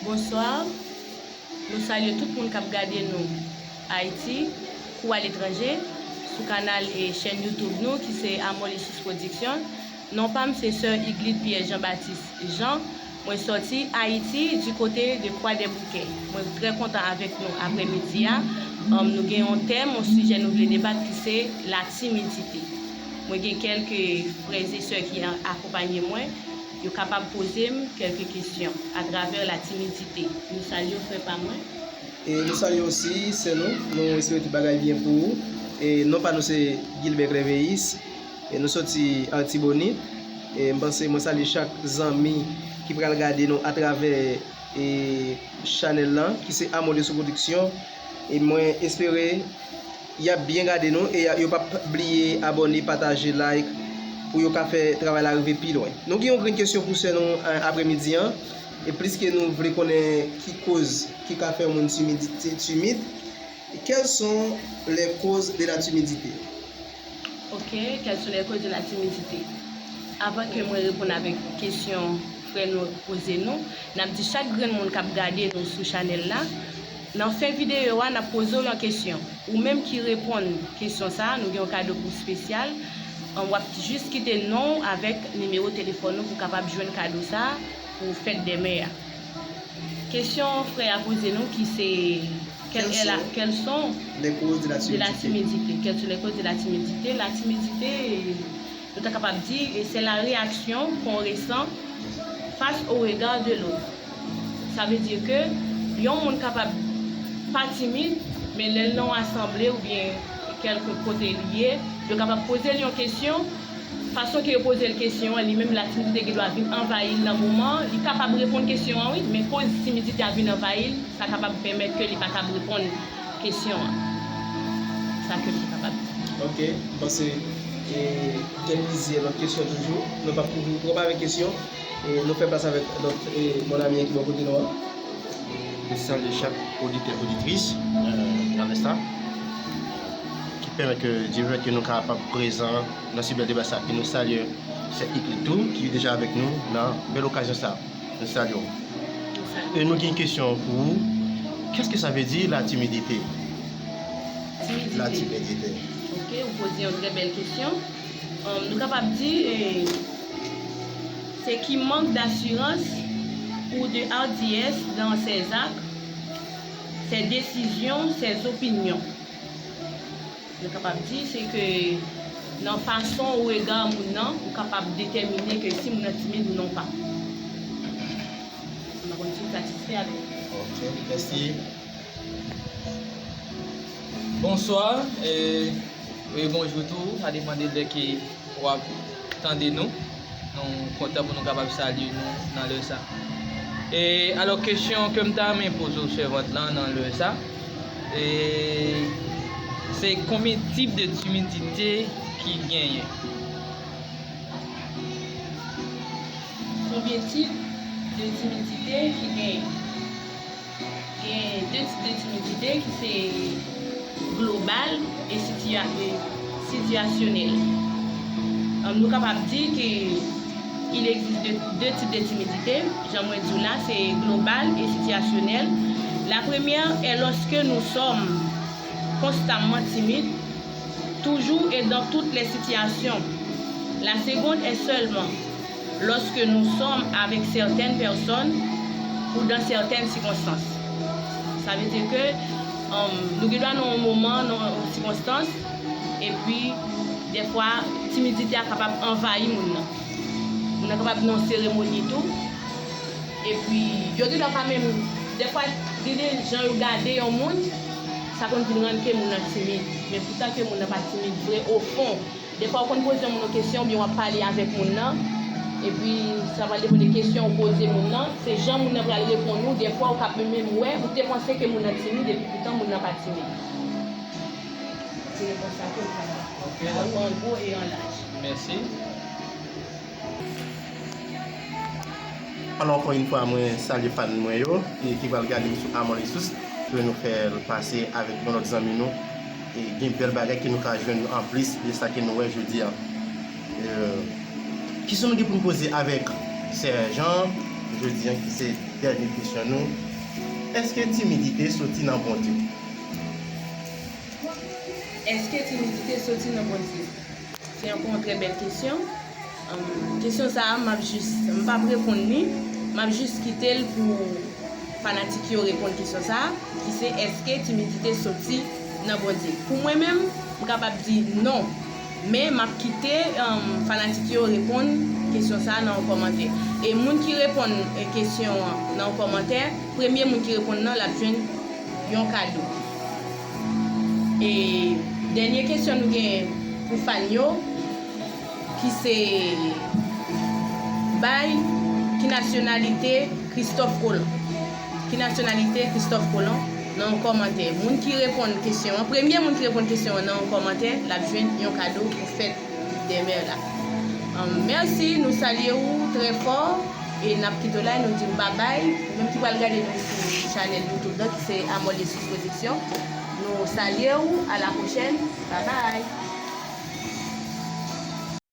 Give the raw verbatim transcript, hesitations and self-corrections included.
Bonswa. Nou salye tout moun k ap gade nou Ayiti kou aletranje sou kanal e chèn YouTube nou ki se Amollisus Production. Non pa m se Sè Iglide Pierre Jean Baptiste Jean. Mwen sòti Ayiti di kote de Kwadèboukè. Mwen trè kontan avèk nou aprèmidi a. Anm, nou gen yon tèm, yon sijè nou vle debat ki se latimidite. Mwen gen kèlke frè e sè ki a- akonpanye mwen. Yo kapab poze m kèlke kesyon atravè latimidite. Nou salye w, frè pa mwen. E nou salye w osi, sè nou. Nou espere tout bagay byen pou ou. E non pa nou se Gilbert Clerveis. E nou soti Artibonit. E m panse mwen salye chak zanmi ki pral gade nou atravè e chanèl lan, ki se Amollisus Production. E mwen espere y ap byen gade nou e y a- yo p ap bliye abòne, pataje, like pou yo ka fè travay la rive pi lwen. Nou gen yon grenn kesyon pou sè nou, eh, aprèmidi an. E pliske nou vle konnen ki koz ki ka fè yon moun timid, ti- timid, quelles sont les causes de la timidité? Ok, quelles sont les causes de la timidité? Avan ke mwen reponn avèk kesyon frè nou poze nou, n ap di chak grenn moun k ap gade nou sou chanèl la, nan fen videyo a, n ap poze w yon kesyon. Ou menm ki reponn kesyon sa a, nou gen yon kado pou w espesyal. An, w ap jis kite non w avèk nimewo telefòn ou pou w kapab jwenn kado sa a pou fèt dèmen an. Kesyon frè a poze nou ki se, quelles sont les causes de la timidité? Quelles sont les causes de la timidité? Latimidite, nou ta kapab di, e, c'est la réaction qu'on ressent face au regard de l'autre. Sa vle di ke yon moun kapab pa timid, men lè l nan yon asanble oubyen kèlke kote li ye, yo kapab poze l yon kesyon, fason ke yo poze l kesyon an, li menm latimidite gen dwa vin anvayi l nan moman an, li kapab reponn kesyon an wi, men koz timidite a vin anvayi l, sa kapab pèmèt ke li pa kab reponn kesyon an. Sa ke m te kapab di. Ok, m panse, e, gen plizyè lòt kesyon toujou. Nou p ap kouvri twòp avèk kesyon. E nou fè plas avèk lòt, e, mon ami ki bò kote nou an. Nou salye chak oditè, oditris, e, nan lè sa, ki pèmèt ke, Dye vle ke nou kapab prezan nan si bèl deba sa, ke nou salye sè Iglide tou, ki deja avèk nou nan bèl okazyon sa. Nou salye w. E nou gen kesyon pou ou. Qu'est-ce que ça veut dire la timidité? Timidite. La timidite. Ok, ou poze yon trè bèl kesyon. Anm, nou kapab di, e, c'est qui manque d'assurance ou de hardiesse dans ses actes, ses décisions, ses opinions. Nou kapab di, se ke nan fason ou rega moun nan, ou kapab detèmine ke si moun nan timid ou non pa. M pa konn si w satisfè avèk. Ok, mèsi. Bonswa, e, e bonjou tou, sa depann de lè ke w ap tande nou. Nou kontan pou nou kapab salye nou nan lè sa. E, alò, kesyon ke m ta renmen poze w, sèvant lan, nan lè sa, e, se konbyen tip de timidite ki genyen? Konbyen tip de timidite ki genyen? Gen de tip de timidite ki se global e sitiya- e sitiyasyonèl. Ann, nou kapab di ke il existe de, de types de timidité, jan mwen di w la, se global e sitiyasyonèl. La première est lorsque nous sommes constamment timides, toujours et dans toutes les situations. La seconde est seulement lorsque nous sommes avec certaines personnes ou dans certaines circonstances. Sa vle di ke, um, nou gen dwa nan yon moman, nan yon sikonstans, epi dèfwa timidite a kapab anvayi moun nan. Moun nan kapab nan yon seremoni tou. Epi yo gen dwa pa menm, dèfwa, gen de jan yo gade yon moun, sa konn vin rann ke moun nan timid. Men poutan ke moun nan pa timid vre, ofon, dèfwa ou konn poze yon moun yon kesyon oubyen w ap pale avèk moun nan, epi sa pral depann de kesyon ou poze moun nan, se jan moun nan pral reponn ou, dèfwa ou ka menm wè, ou te panse ke moun nan timid, epi poutan moun nan pa timid. Se repons sa ke m ka ba. Ok, dakò. An gwo e an laj. Mèsi. Alò, ankò yon fwa, mwen salye fan mwen yo, e ki pral gade m sou Amollisus, ke nou fè l pase avèk yon lòt zanmi nou, e gen bèl bagay ke nou ka jwenn anplis de sa ke nou wè jodi a. E, kesyon nou gen pou n poze avèk Sè Jean, Jodi a ki se dènye kesyon nou, èske timidite soti nan Bondye? Èske timidite soti nan Bondye? Se ankò yon trè bèl kesyon. Kesyon sa a, m ap jis, m p ap reponn li, m ap jis kite l pou fanatik yo reponn kesyon sa a, ki se èske timidite soti nan Bondye? Pou mwen menm, m kapab di non. Men m ap kite fanatik yo reponn kesyon sa a nan yon kòmantè. E moun ki reponn kesyon an nan yon kòmantè, premye moun ki reponn nan, l ap jwenn yon kado. E dènye kesyon nou gen pou fan yo, ki se bay ki nasyonalite Christophe Colomb. Ki nasyonalite Christophe Colomb nan yon kòmantè. Moun ki reponn kesyon an, premye moun ki reponn kesyon an nan yon kòmantè, l ap jwenn yon kado pou fèt de mè la. Mèsi, nou salye ou trè fò e n ap kite w la, nou di w babay. Ou menm ki pral gade nou sou chanèl YouTube la, ki se Amol Jesus Production, nou salye ou, a la pwochèn, babay.